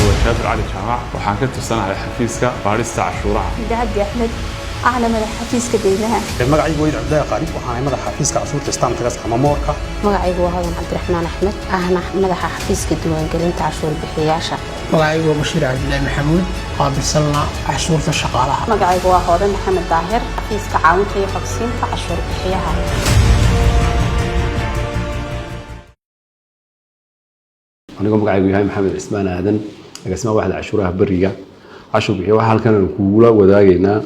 Waa Jaabir Cali Jaamac, waxaan ka tirsanahay xafiiska baadhista cashuuraha. Cabdi Axmed, ahna madax xafiiska deymaha. Magacaygu Weyid Cabdillaahi Qaali, waxaan madaxa xafiiska cashuurta stamp tax ama moorka. Magacaygu waa Hodan Cabdiraxmaan Axmed, ahna madaxa xafiiska diiwaangelinta cashuur bixiyayaasha. Magacaygu waa Bashiir Cabdillaahi Maxamuud, qaabilsanna cashuurta shaqaalaha. Magacaygu waa Hoode Maxamed Daahir, xafiiska caawinta iyo xogsiinta cashuur bixiyaha. Anigoo magacaygu yahay Maxamed Cismaan Aadan, agaasimaha waaxda cashuuraha beriga. Cashuur bixiya, waxaa halkan aan kugula wadaagaynaa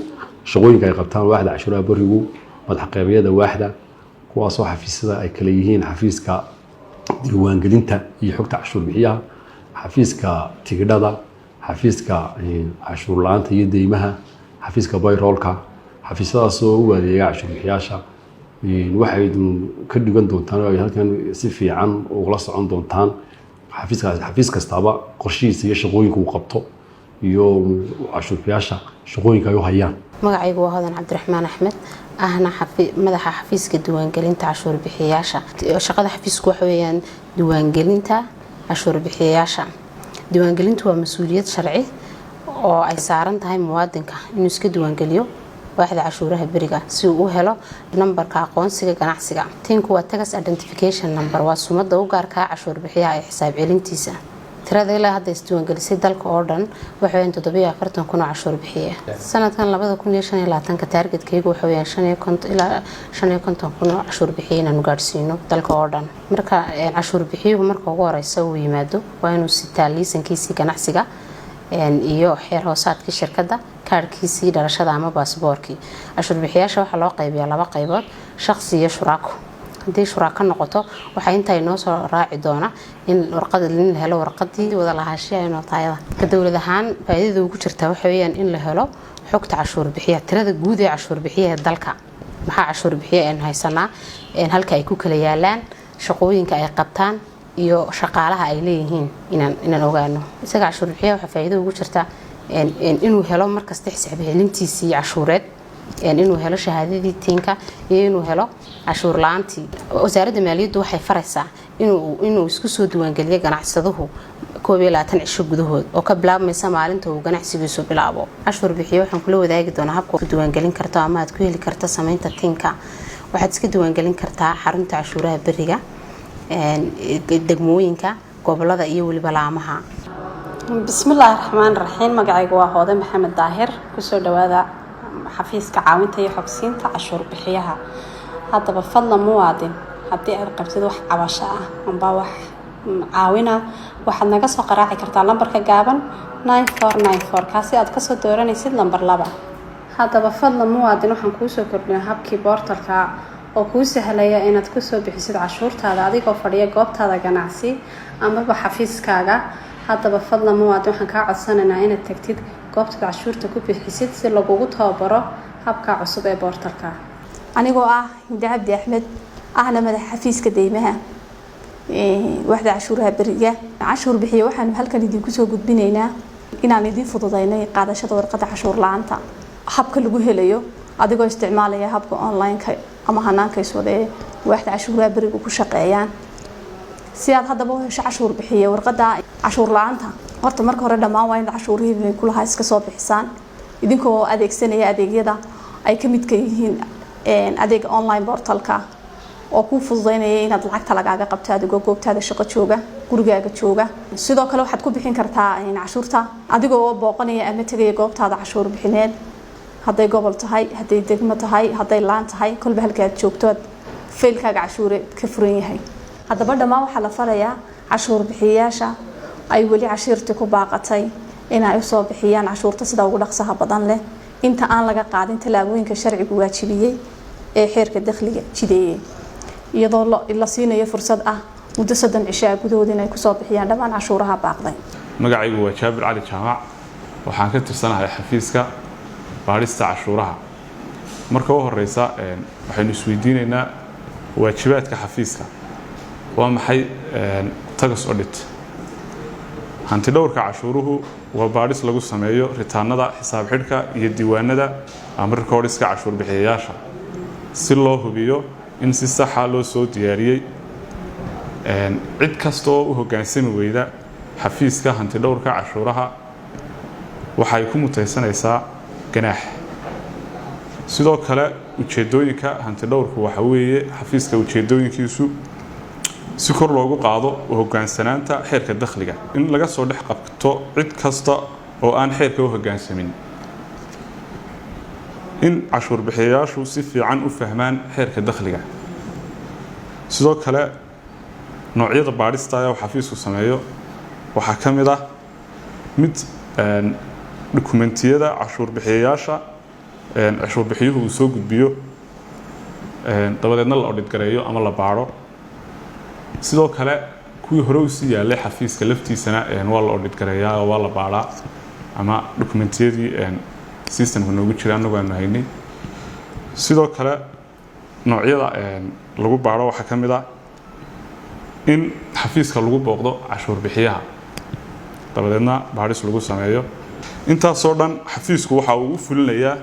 shaqooyinka ay qabtaan waaxda cashuuraha berigu, madaxqeybyada waaxda, kuwaasoo xafiisyada ay kala yihiin xafiiska diiwaangelinta iyo xogta cashuur bixiyaha, xafiiska tigidhada, xafiiska cashuur la-aanta iyo deymaha, xafiiska payrollka. Xafiisyadaasoo u adeega cashuur bixiyaasha. Waxay ka dhigan doontaan oo ay halkan si fiican ugala socon doontaan xafiiskaas, xafiis kastaaba qorshihiisa iyo shaqooyinka uu qabto iyo cashuur bixiyaasha shaqooyinka ay u hayaan. Magacaygu waa Hodan Cabdiraxmaan Axmed, ahna madaxa xafiiska diiwaangelinta cashuur bixiyayaasha. Shaqada xafiisku waxa weeyaan diiwaangelinta cashuur bixiyayaasha. Diiwaangelintu waa mas-uuliyad sharci oo ay saaran tahay muwaadinka inuu iska diiwaangeliyo waaxda cashuuraha beriga si uu u helo nambarka aqoonsiga ganacsiga. TINku waa tax identification number, waa sumada u gaarkaa cashuur bixiyaha ee xisaab celintiisa. Tirada ilaa hadda isdiiwaangelisay dalka oo dhan waxaweyaan 47,000 oo cashuur bixiya. Sanadkan 2025-ka targetkaygu waxa weyaan 55 ilaa 55,000 oo cashuur bixiya inaanu gaadhsiino dalka oo dhan. Marka cashuur bixiyuhu marka ugu horeysa uu yimaado, waa inuu sitaa liisankiisii ganacsiga iyo xeer hoosaadkii shirkadda, kaarhkiisii dhalashada ama baasboorkii. Cashuur bixiyaasha waxaa loo qaybiyaa laba qaybood: shaqsi iyo shuraako. Haddii shuraako noqoto, waxaa intaa inoo soo raaci doona in warqad in la helo, warqadii wada lahaanshiyaha notaayada. Ka dowlad ahaan, faa'iidada ugu jirta waxa weeyaan in la helo xogta cashuur bixiya, tirada guud ee cashuur bixiyaha dalka. Maxaa cashuur bixiya aynu haysanaa, halka ay ku kala yaalaan, shaqooyinka ay qabtaan iyo shaqaalaha ay leeyihiin inaan ogaano. Isaga cashuur bixiyaha waxaa faa'iido ugu jirta inuu helo markasta xisaab celintiisii cashuureed, inuu helo shahaadadii TINka iyo inuu helo cashuur la-aantii. Wasaaradda maaliyaddu waxay faraysaa inuu isku soo diiwaangeliyo ganacsaduhu 21 cisho gudahood oo ka bilaabmaysa maalinta uu ganacsigiisu bilaabo. Cashuur bixiyo, waxaan kula wadaagi doonaa habka ku diiwaangelin karto ama aad ku heli karto sameynta TINka. Waxaad iska diiwaangelin kartaa xarunta cashuuraha beriga, degmooyinka, gobolada iyo weliba laamaha. Bismillaahi raxmaan raxiim. Magacaygu waa Hoode Maxamed Daahir. Kusoo dhawaada xafiiska caawinta iyo xogsiinta cashuur bixiyaha. Haddaba fadlan muwaadin, haddii aad qabtid wax cabasho ah amba wax caawina, waxaad naga soo qaraaci kartaa lambarka gaaban 9494, kaasi aad kasoo dooranaysid lambar 2. Haddaba fadlan muwaadin, waxaan kuusoo kordhinay habkii portalka oo kuu sahlaya inaad kusoo bixisid cashuurtaada adigoo fadhiya goobtaada ganacsi amaba xafiiskaaga. Haddaba fadlan muwaadin, waxaan kaa codsanaynaa inaad tagtid goobtaad cashuurta ku bixisid si lagugu tababaro habka cusub ee portalka. Anigoo ah Hinde Cabdi Axmed, ahna madaxa xafiiska deymaha waaxda cashuuraha beriga. Cashuur bixiye, waxaanu halkan idinku soo gudbinaynaa inaan idiin fududeynay qaadashada warqadda cashuur la-aanta, habka lagu helayo adigoo isticmaalaya habka online-ka ama hanaanka iswada ee waaxda cashuuraha beriga ku shaqeeyaan. Si aad haddaba u hesho, cashuur bixiye, warqadda cashuur la-aanta, horta marka hore dhammaan waa inaad cashuurihii kulahaa iska soo bixisaan idinkoo adeegsanaya adeegyada ay ka midka yihiin adeega online portalka oo kuu fududeynaya inaad lacagta lagaaga qabto adigoo goobtaada shaqo jooga, gurigaaga jooga. Sidoo kale waxaad ku bixin kartaa cashuurta adigoo booqanaya ama tegaya goobtaada cashuur bixineed, hadday gobol tahay, hadday degmo tahay, hadday laan tahay, kolba halka aad joogto aad faylkaaga cashuureed ka furan yahay. Haddaba dhammaan waxaa la farayaa cashuur bixiyayaasha ay weli cashiirtii ku baaqatay inay usoo bixiyaan cashuurta sida ugu dhaqsaha badan leh inta aan laga qaadin tallaabooyinka sharcigu waajibiyey ee xeerka dakhliga jideeyey, iyadoo la siinayo fursad ah muddo 30 cishaa gudahood inay kusoo bixiyaan dhammaan cashuuraha baaqday. Magacaygu waa Jaabir Cali Jaamac, waxaan ka tirsanahay xafiiska baadhista cashuuraha. Marka u horeysa, waxaynu isweydiinaynaa waajibaadka xafiiska waa maxay? Tax audit, hanti dhowrka cashuuruhu, waa baadhis lagu sameeyo ritaanada xisaab xidhka iyo diiwaanada ama recordska cashuur bixiyayaasha si loo hubiyo in si saxa loo soo diyaariyey. Cid kasta oo u hoggaansami weyda Xafiiska Hantidhowrka Cashuuraha waxay ku mutaysanaysaa ganaax. Sidoo kale ujeedooyinka hantidhowrku waxa weeye, xafiiska ujeedooyinkiisu, si kor loogu qaado u hogaansanaanta xeerka dakhliga, in laga soo dhex qabto cid kasta oo aan xeerka u hoggaansamin, in cashuur bixiyayaashu si fiican u fahmaan xeerka dakhliga. Sidoo kale noocyada baadhista ee uu xafiisku sameeyo waxaa ka mid ah mid dukumentiyada cashuur bixiyayaasha, cashuur bixiyuhu uu soo gudbiyo, dabadeedna la audit gareeyo ama la baadho. Sidoo kale kuwii hore usii yaalay xafiiska laftiisana waa la audit gareeyaa oo waa la baadhaa, ama dukumentiyadii systemka noogu jira annagu aanu haynay. Sidoo kale noocyada lagu baadho waxaa ka mid ah in xafiiska lagu booqdo cashuur bixiyaha, dabadeedna baadhis lagu sameeyo. Intaasoo dhan xafiisku waxa uu u fulinayaa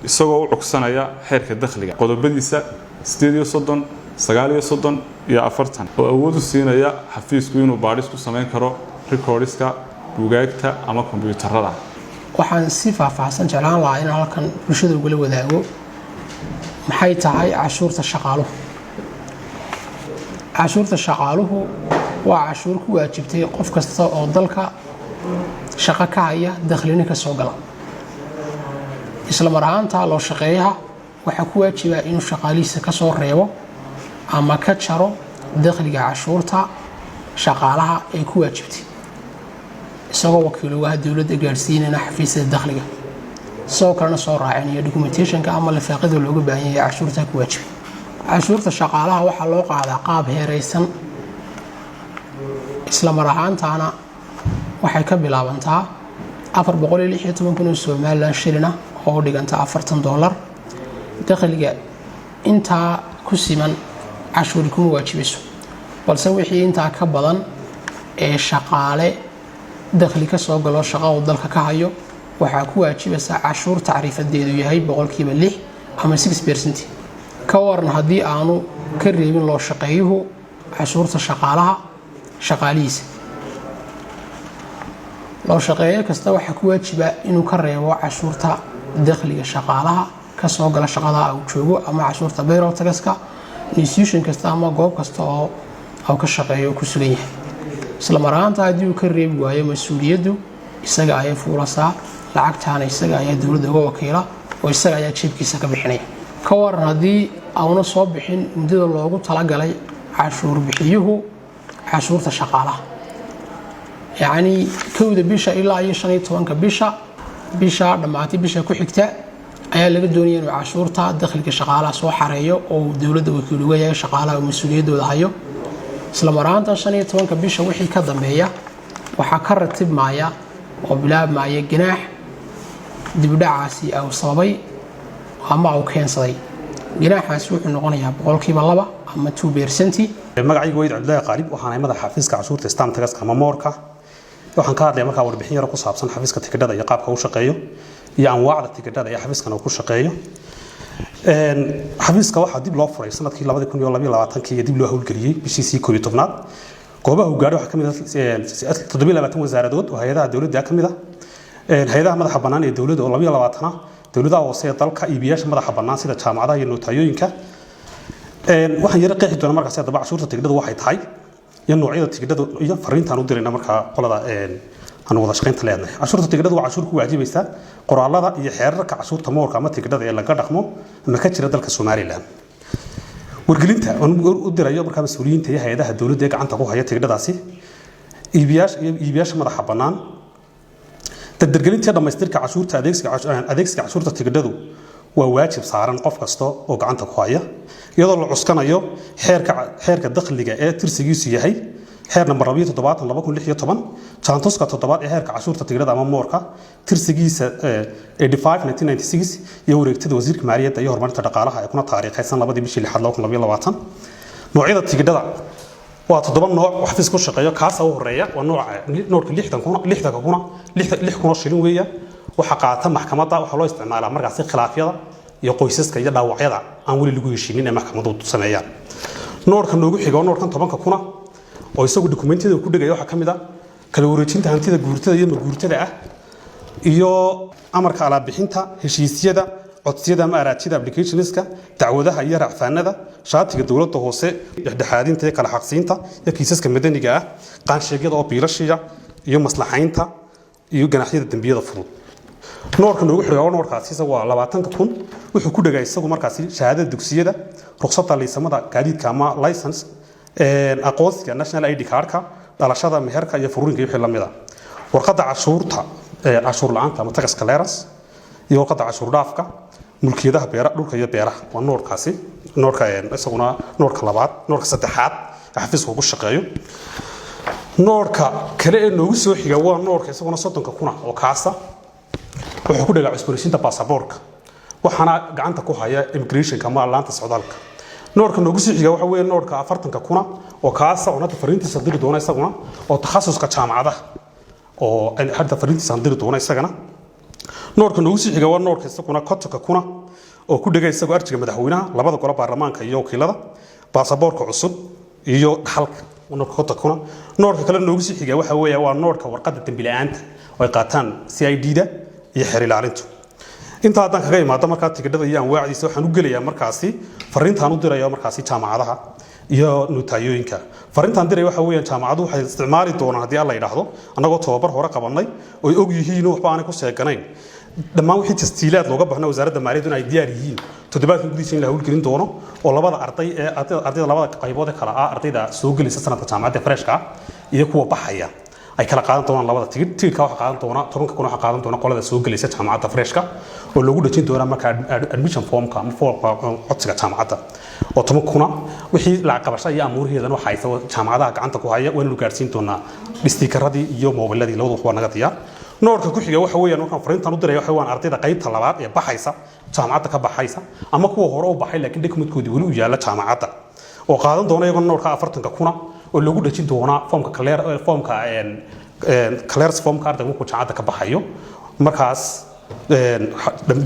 isagoo u cugsanaya xeerka dakhliga qodobadiisa 38, 39 iyo 40, oo awood u siinaya xafiisku inuu baadhis ku samayn karo recordska, buugaagta ama kombiyuutarada. Waxaan si faahfaahsan jeclaan lahaa inaan halkan bulshada ugala wadaago maxay tahay cashuurta shaqaaluhu. Cashuurta shaqaaluhu waa cashuur ku waajibtay qof kasta oo dalka shaqo ka haya, dakhlina ka soo gala. Isla mar ahaanta loo shaqeeyaha waxaa ku waajiba inuu shaqaalihiisa ka soo reebo ama ka jaro dakhliga cashuurta shaqaalaha ee ku waajibtay, isagoo wakiil ugaha dowladda gaadhsiinayna xafiisyada dakhliga, sidoo kalena soo raacinaya documentationka ama lifaaqyada looga baahan yahay cashuurta ku waajibay. Cashuurta shaqaalaha waxaa loo qaadaa qaab heeraysan. Isla mar ahaantaana waxay ka bilaabantaa 416,000 oo Somaliland shilina oo u dhiganta $40. Dakhliga intaa ku siman cashuuri kuma waajibayso, balse wixii intaa ka badan ee shaqaale dakhli ka soo galo shaqa uu dalka ka hayo, waxaa ku waajibaysa cashuur tacriifadeedu yahay 6% ama 6%. Ka waran haddii aanu ka reebin loo shaqeeyuhu cashuurta shaqaalaha shaqaalihiisa? Loo shaqeeyo kasta waxaa ku waajiba inuu ka reebo cashuurta dakhliga shaqaalaha kasoo gala shaqada uu joogo ama cashuurta payroll taxka institution kasta ama goob kasta oo uu ka shaqeeyo ku sugan yahay. Isla mar ahaanta haddii uu ka reebi waayo, mas-uuliyaddu isaga ayay fuulasaa, lacagtaana isaga ayaa dowladda uga wakiila oo isaga ayaa jeebkiisa ka bixinaya. Ka waran haddii auna soo bixin muddada loogu talagalay cashuur bixiyuhu cashuurta shaqaalaha, yacnii 1-da bisha ilaa iyo 15-ka bisha, bisha dhammaatay bisha ku xigta ayaa laga doonaya inuu cashuurta dakhliga shaqaalaha soo xareeyo oo uu dowladda wakiil uga yahay, shaqaalaha uu mas-uuliyaddooda hayo. Isla mar ahaanta 15-ka bisha wixii ka dambeeya waxaa ka ratibmaya oo bilaabmaya ganaax dibudhacaasi uu sababay ama uu keensaday. Ganaaxaasi wuxuu noqonayaa 2% ama 2%. Magacaygu Wayid Cabdillaahi Qaalib, waxaan ahay madaxa xafiiska cashuurta stamp taxka ama moorka. Waxaan ka hadlaya markaa warbixin yaro ku saabsan xafiiska tikidhada iyo qaabka uu shaqeeyo iyo anwaacda tikidhada ee xafiiskan uu ku shaqeeyo. Xafiiska waxaa dib loo furay sanadkii 2022-kii iyo dib loo howlgeliyey bishiisii 11-aad. Goobaha uu gaadhay waxaa ka mid ah 27 wasaaradood oo hay-adaha dowladda ka mid ah, hay-adaha madaxa bannaan ee dowladda oo 22 ah, dowladaha hoose ee dalka, iibiyaasha madaxa bannaan sida jaamacadaha iyo nootayooyinka. Waxaan yaro qeexi doonaa markaasi haddaba cashuurta tigidhadu waxay tahay iyo noocyada tigidhadu iyo fariintaan u dirayna markaa qolada aan wada shaqaynta leenahay. Cashuurta tigidhadu waa cashuur ku waajibaysa qoraalada iyo xeerarka cashuurta moorka ama tigidhada ee laga dhaqmo ama ka jira dalka Somaliland. Wargelinta aan u dirayo markaa mas-uuliyiinta iyo hay-adaha dowladda ee gacanta ku haya tigidhadaasi, iibiyaasha iyo iibiyaasha madaxa bannaan: dardargelinta dhammaystirka cashuurta adeegsiga cashuurta tigidhadu waa waajib saaran qof kasta oo gacanta ku haya, iyadoo la cuskanayo xeerka dakhliga ee tirsigiisu yahay xeer nambar 72/2016, jaantuska toddobaad ee xeerka cashuurta tigidhada ama moorka tirsigiisa 85/1996, iyo wareegtada wasiirka maaliyadda iyo horumarinta dhaqaalaha ee kuna taariikhaysan 2-dii bishii lixaad 2022. Noocyada tigidhada waa toddoba nooc oo xafiis ku shaqeeyo. Kaasa u horeeya waa nooca noorka 60 kuna, 60-ka kuna, 6,000 shilin weeya. Waxa qaata maxkamadda, waxaa loo isticmaalaa markaasi khilaafyada iyo qoysaska iyo dhaawacyada aan weli lagu heshiinin ee maxkamadu sameeyaan. Noorka noogu xiga oo noorkan 10-ka kuna oo isagu dokumentiyada ku dhigaya waxaa ka mid ah Kala wareejinta hantida guurtada iyo maguurtada ah, iyo amarka alaabixinta, heshiisyada, codsiyada ama araajida, applicationska, dacwadaha iyo racfaanada, shaatiga dowladda hoose, dhexdhexaadinta iyo kala xaqsiinta iyo kiisaska madaniga ah, qaansheegyada oo biilashiya iyo maslaxaynta iyo ganaxyada dembiyada fudud. Noorka noogu xiga oo noorkaasi isagu waa 20,000. Wuxuu ku dhagaa isagu markaasi shahaadada dugsiyada, ruqsadda liisamada gaadiidka ama license, aqoonsiga national ID cardka, dhalashada, meherka iyo fururinka iyo wixii lamid ah, warqadda cashuurta, cashuur la'aanta ama tax clearance, iyo warqadda cashuur dhaafka, mulkiyadaha beera, dhulka iyo beeraha. Waa noorkaasi noorka isaguna noorka labaad, noorka saddexaad ee xafiiska ugu shaqeeyo. Noorka kale ee noogu soo xiga waa noorka isaguna 30,000 oo kaasa. Wuxuu ku dhagaa cusboonaysiinta baasaboorka, waxaana gacanta ku haya immigrationka ama laanta socdaalka. Noorka noogu sii xiga waxa weeye noorka 40,000 oo kaasa, oo hadda fariintiisa diri doona isaguna, oo takhasuska jaamacadaha, oo hadda fariintiisa diri doona isagana. Noorka noogu sii xiga waa noorka isaguna 50,000 oo ku dhegay isagoo arjiga madaxweynaha, labada gole baarlamaanka iyo wakiilada, baasaboorka cusub iyo dhaxalka, noorka 50,000. Noorka kale noogu sii xiga waxa weeye waa noorka warqadda dembi la'aanta oo ay qaataan CID-da iyo xeer ilaalintu. Intaa haddaan kaga imaado markaa tigidhada iyo anwaacdiisa, waxaan u gelayaa markaasi fariintaan u dirayo markaasi jaamacadaha iyo nutaayooyinka. Fariintaan diray waxa weeyaan, jaamacadu waxay isticmaali doonaan, haddii Alla yidhaahdo, annagoo tababar hore qabannay oy og yihiin waxba aanay ku seeganayn, dhammaan wixii tastiilaad looga baahna wasaaradda maaliyaddu in ay diyaar yihiin, toddobaadkan gudihiisa in la howlgelin doono, oo labada arday ee ardayda labada qaybood ee kala ah, ardayda soo gelaysa sanadka jaamacadda freshka ah iyo kuwa baxaya, ay kala qaadan doonaan labada tigidh. Tigidhka waxaa qaadan doona 10,000, waxaa qaadan doona qolada soo gelaysa jaamacadda freshka, oo loogu dhejin doona marka admission formka ama formka codsiga jaamacadda oo 10,000. Wixii lacag qabasho iyo amuuraheedana waxa haysa jaamacadaha gacanta ku haya, waanu gaarsiin doonaa stikeradii iyo moobiladii, labadu waa naga diyaar. Noorka ku xiga waxa weeyaan, markaan fariintan u diray waxa weeyaan ardayda qaybta labaad ee baxaysa jaamacadda ka baxaysa, ama kuwa hore u baxay laakiin documentkoodii weli u yaalla jaamacadda, oo qaadan doona iyagoo noorka 40,000, oo lagu dhejin doonaa foomka clear, foomka clearance formka ardayga markuu jaamacadda ka baxayo. Markaas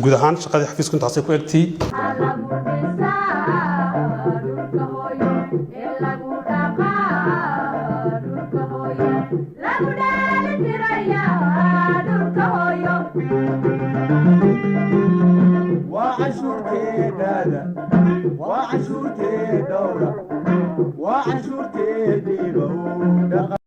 guud ahaan shaqadii xafiisku intaasay ku egtii. Lagu dhisaa dhulka hooyo ee lagu dhaqaa dhulka hooyo, lagu dheeli tiraya dhulka hooyo. Waa cashuurteedhaada, waa cashuurtee dhowra, waa cashuurtee dhiiba.